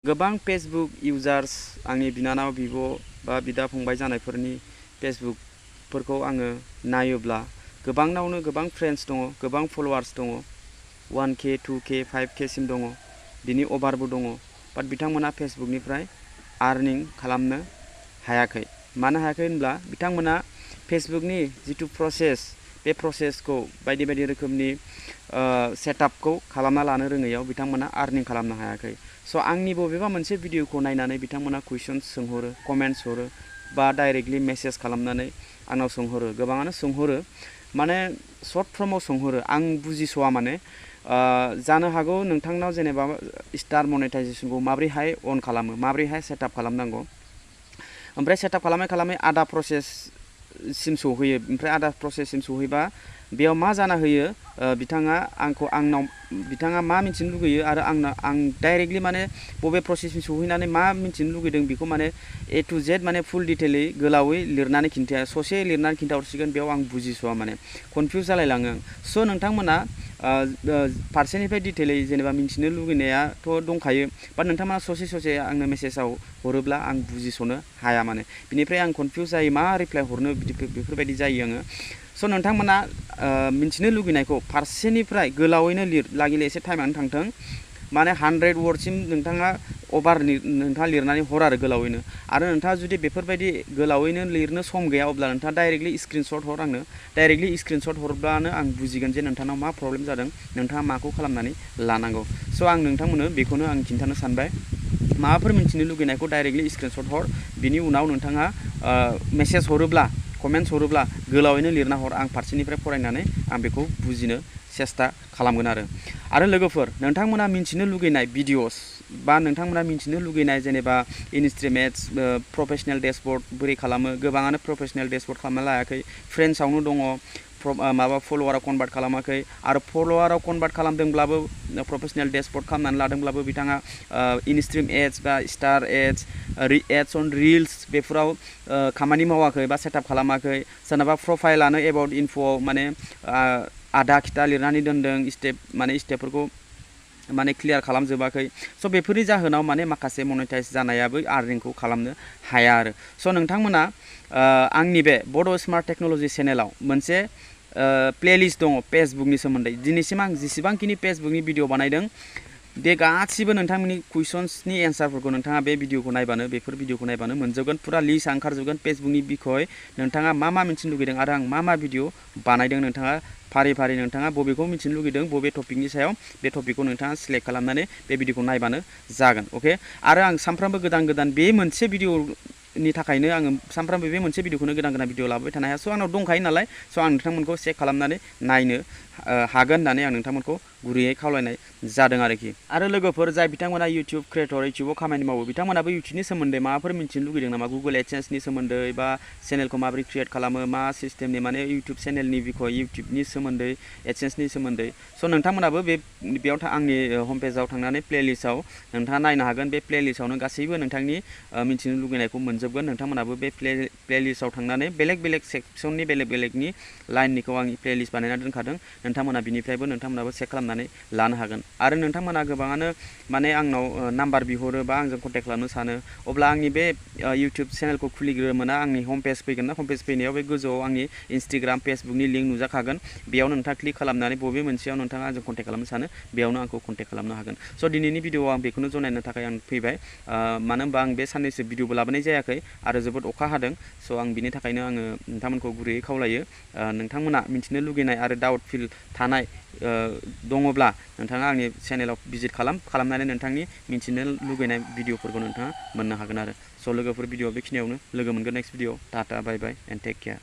गोबां फेसबुक इउजार्स आंनि बिनानाव बिब' बा बिदा फंबाय जानायफोरनि फेसबुकफोरखौ आङो नायोब्ला गोबांनावनो गोबां फ्रेन्ड्स दङ, गोबां फलोवार्स दङ, 1K 2K 5K सिम दङ, बिनि अभारबो दङ। बाट बिथांमोना फेसबुकनिफ्राय आर्निं खालामनो हायाखै। मानो हायाखै होनब्ला बिथांमोना फेसबुकनि जिथु प्रसेस, बे प्रसेसखौ बायदि बायदि रोखोमनि सेटआपखौ खालामना लानो रोङैयाव बिथांमोना आर्निं खालामनो हायाखै। स' आंनि बबेबा मोनसे भिडिअखौ नायनानै बिथांमोना कुइसन्स सोंहरो, कमेन्ट्स हरो बा डाइरेक्टलि मेसेज खालामनानै आंनाव सोंहरो। गोबाङानो सोंहरो, माने सर्ट फर्माव सोंहरो। आं बुजिस'आ माने जानो हागौ नोंथांनाव जेनेबा स्टार मनेटाइजेसनखौ माब्रैहाय अन खालामो, माब्रैहाय सेटआप खालामनांगौ। ओमफ्राय सेटआप खालामै खालामै आधा प्रसेससिम सौहैयो। ओमफ्राय आधा प्रसेससिम सौहैबा बेयाव मा जाना होयो, बिथाङा मा मिथिनो लुगैयो आरो आं डाइरेक्टलि माने बबे प्रसेससिम सौहैनानै मा मिथिनो लुगैदों बेखौ माने A to Z माने फुल डिटेलै गोलावै लिरनानै खिन्थाया, ससे लिरनानै खिन्थाहरसिगोन। बेयाव आं बुजिस'आ, माने कनफिउस जालायलाङो। स' नोंथांमोना फारसेनिफ्राय डिटेलै जेनेबा मिथिनो लुगैनायाथ' दंखायो, बाट नोंथांमोना ससे आंनो मेसेजाव हरोब्ला आं बुजिस'नो हाया। माने बिनिफ्राय आं कनफिउस जायो, मा रिप्लाइ हरनो बेफोरबायदि जायो आङो। स' नोंथांमोना मिथिनो लुगैनायखौ फारसेनिफ्राय गोलावैनो लिर, लागिले एसे टाइमानो थांथों, माने 100 वर्डसिम नोंथाङा लिरनानै हर आरो गोलावैनो। आरो नोंथाङा जुदि बेफोरबायदि गोलावैनो लिरनो सम गैया, अब्ला नोंथाङा डाइरेक्टलि स्क्रिनशट हर आंनो। डाइरेक्टलि स्क्रिनशट हरब्लानो आं बुजिगोन जे नोंथांनाव मा प्रब्लेम जादों, नोंथाङा माखौ खालामनानै लानांगौ। स' आं नोंथांमोननो बेखौनो आं खिन्थानो सानबाय। माबाफोर मिथिनो लुगैनायखौ डाइरेक्टलि स्क्रिनशट हर। बिनि उनाव नोंथाङा मेसेज हरोब्ला, कमेन्ट्स हरोब्ला गोलावैनो लिरना हर। आं फारसेनिफ्राय फरायनानै आं बेखौ बुजिनो सेस्था खालामगोन आरो लोगोफोर, नोंथांमोना मिथिनो लुगैनाय भिडिअस बा नोंथांमोना मिथिनो लुगैनाय जेनेबा इनस्ट्रिम एड्स, प्रफेसनेल डेशबर्ड बोरै खालामो। गोबाङानो प्रफेसनेल डेशबर्ड खालामना लायाखै, फ्रेन्ड्सआवनो दङ, माबा फल'वाराव कनभार्ट खालामाखै। आरो फल'वाराव कनभार्ट खालामदोंब्लाबो, प्रफेसनेल डेशबर्ड खालामनानै लादोंब्लाबो बिथाङा इनस्ट्रिम एड्स बा स्टार एड्स, एड्स अन रिल्स बेफोराव खामानि मावाखै बा सेटआप खालामाखै। सोरनाबा प्रफाइलानो एबाउट इनफ'आव माने आधा खिथा लिरनानै दोनदों, स्टेपफोरखौ माने क्लियार खालामजोबाखै। स' बेफोरनि जाहोनाव माने माखासे मनेटाइज जानायाबो आर्निंखौ खालामनो हाया आरो। स' नोंथांमोना आंनि बे बड' स्मार्ट टेक्न'लजि चेनेलाव मोनसे प्लेलिस्ट दङ फेसबुकनि सोमोन्दै। दिनैसिम आं जेसेबांखिनि फेसबुकनि भिडिअ बानायदों, बे गासिबो नोंथांमोननि कुइसन्सनि एन्सारफोरखौ नोंथाङा बे भिडिअखौ नायबानो, बेफोर भिडिअखौ नायबानो मोनजोबगोन। फुरा लिस्टआ ओंखारजोबगोन फेसबुकनि बिखय नोंथाङा मा मिथिनो लुगैदों आरो आं मा भिडिअ बानायदों। नोंथाङा फारि फारि नोंथाङा बबेखौ मिथिनो लुगैदों, बबे टपिकनि सायाव, बे टपिकखौ नोंथाङा सिलेक्ट खालामनानै बे भिडिअखौ नायबानो जागोन। अके, आरो आं सानफ्रामबो गोदान बे मोनसे भिडिअनि थाखायनो आङो सानफ्रामबो बे मोनसे भिडिअखौनो गोदान भिडिअ लाबोबाय थानो हाया। स' आंनाव दंखायो नालाय, स' आं नोंथांमोनखौ चेक खालामनानै नायनो हागोन होननानै आं नोंथांमोनखौ गुरैयै खावलायनाय जादों आरोखि। आरो लोगोफोर जाय बिथांमोना इउटुब क्रिएटर, इउटुबाव खामानि मावो, बिथांमोनाबो इउटुबनि सोमोन्दै माबाफोर मिथिनो लुगैदों नामा, गुगोल एडसेन्सनि सोमोन्दै बा चेनेलखौ माबोरै क्रिएट खालामो, मा सिस्टेमनि माने इउटुब चेनेलनि बिखय, इउटुबनि सोमोन्दै, एडसेन्सनि सोमोन्दै। स' नोंथांमोनाबो बेयाव आंनि हम पेजाव थांनानै प्लेलिस्टआव नोंथाङा नायनो हागोन। बे प्लेलिस्टआवनो गासैबो नोंथांनि मिथिनो लुगैनायखौ मोनजोबगोन। नोंथांमोनाबो बे प्लेलिस्टआव थांनानै बेलेग सेक्सननि बेलेगनि लाइननिखौ आं प्लेलिस्ट बानायना दोनखादों। नोंथांमोना बिनिफ्रायबो नोंथांमोनाबो चेक खालामनानै लानो हागोन। आरो नोंथांमोना गोबाङानो माने आंनाव नाम्बार बिहरो बा आंजों कन्टेक्ट खालामनो सानो, अब्ला आंनि बे इउटुब चेनेलखौ खुलिग्रोमोना आंनि हम पेज फैगोन ना, हम पेज फैनायाव बे गोजौआव आंनि इन्सटाग्राम, फेसबुकनि लिंक नुजाखागोन। बेयावनो नोंथाङा क्लिक खालामनानै बबे मोनसेयाव नोंथाङा आंजों कन्टेक्ट खालामनो सानो, बेयावनो आंखौ कन्टेक्ट खालामनो हागोन। स' दिनैनि भिडिअआव आं बेखौनो जनायनो थाखाय आं फैबाय। मानो होनबा आं बे साननैसो भिडिअबो लाबोनाय जायाखै आरो जोबोद अखा हादों। स' आं बिनि थाखायनो आङो नोंथांमोनखौ गुरैयै खावलायो, नोंथांमोना मिथिनो लुगैनाय आरो डाउट फिल थानाय दङब्ला नोंथाङा आंनि चेनेलाव भिजिट खालामनानै नोंथांनि मिथिनो लुगैनाय भिडिअफोरखौ नोंथाङा मोननो हागोन आरो। स' लोगोफोर, भिडिअ बेखिनियावनो लोगो मोनगोन next video. Tata, bye bye and take care.